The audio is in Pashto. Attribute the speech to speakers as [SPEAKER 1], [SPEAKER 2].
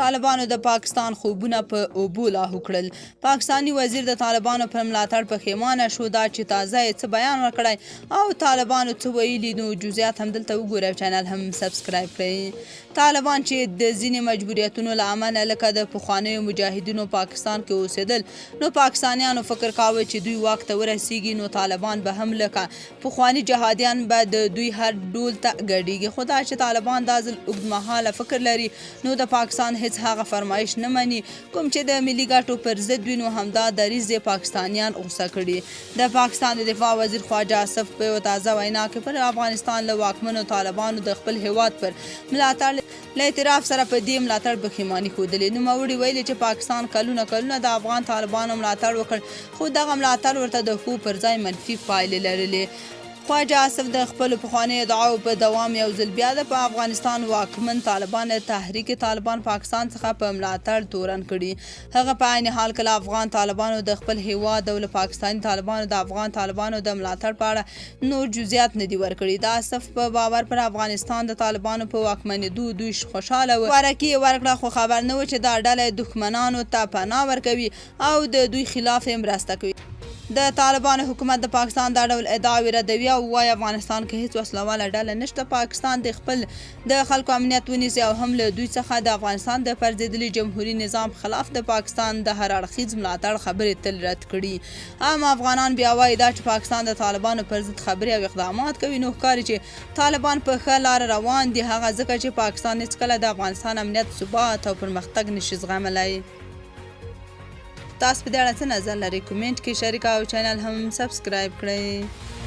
[SPEAKER 1] طالبانو د پاکستان خوبونه په اوبو لاهو کړل. پاکستاني وزیر د طالبانو پر ملاتړ پښیمانه شو. دا چې تازه یې څه بیان ورکړی او طالبانو څه ویلي، نو جزئیات هم دلته وګورئ او چینل هم سبسکرایب کړئ. طالبان چې د ځینې مجبوریتونو له امله لکه د پخوانیو مجاهدینو پاکستان کې اوسېدل، نو پاکستانیانو فکر کاوه چې دوی واک ته ورسیږي نو طالبان به هم لکه پخواني جهادیان به د دوی هر ډول ته ګډیږي. خو دا چې طالبان دا ځل اوږدمهاله فکر لري، نو د پاکستان هیڅ هغه فرمایش نه مني کوم چې د ملي ګټو پر ضد وي، نو همدا دریځ یې پاکستانیان غوسه کړي. د پاکستان د دفاع وزیر خواجه آصف په یوه تازه وینا کې پر افغانستان له واکمنو طالبانو د خپل هیواد پر ملاتړ له اعتراف سره په دې ملاتړ پښیماني ښودلې. نوموړي ویلي چې پاکستان کلونه کلونه د افغان طالبانو ملاتړ وکړ، خو دغه ملاتړ ورته د ښو پر ځای منفي پایلې لرلې. خواجه آصف د خپلو پخوانیو ادعاوو په دوام یو ځل بیا د په افغانستان واکمن طالبان له تحریک طالبان پاکستان څخه په ملاتړ تورن کړي. هغه په عین حال کې له افغان طالبانو د خپل هیواد او له پاکستاني طالبانو د افغان طالبانو د ملاتړ په اړه نور جزئیات نه دي ورکړي. د آصف په باور پر افغانستان د طالبانو په واکمنېدو دوی خوشحاله وو، خوراکي یې ورکړه، خو خبر نه وو چې دا ډله دښمنانو ته پناه ورکوي او د دوی خلاف یې مرسته کوي. د طالبانو حکومت د پاکستان دا ډول ادعاوې ردوي او وايي افغانستان کې هیڅ وسلواله ډله نشته، پاکستان دې خپل د خلکو امنیت ونیسي او هم له دوی څخه د افغانستان د پرځېدلي جمهوري نظام خلاف د پاکستان د هر اړخیز ملاتړ خبرې تل رد کړي. عام افغانان بیا وايي دا چې پاکستان د طالبانو پر ضد خبرې او اقدامات کوي، نو ښکاري چې طالبان په ښه لاره روان دي، هغه ځکه چې پاکستان هیڅکله د افغانستان امنیت، ثبات او پرمختګ نشي زغملی. تاسو په دې اړه څه نظر لرئ؟ کومنټ کې شریک او چینل هم سبسکرایب کړئ.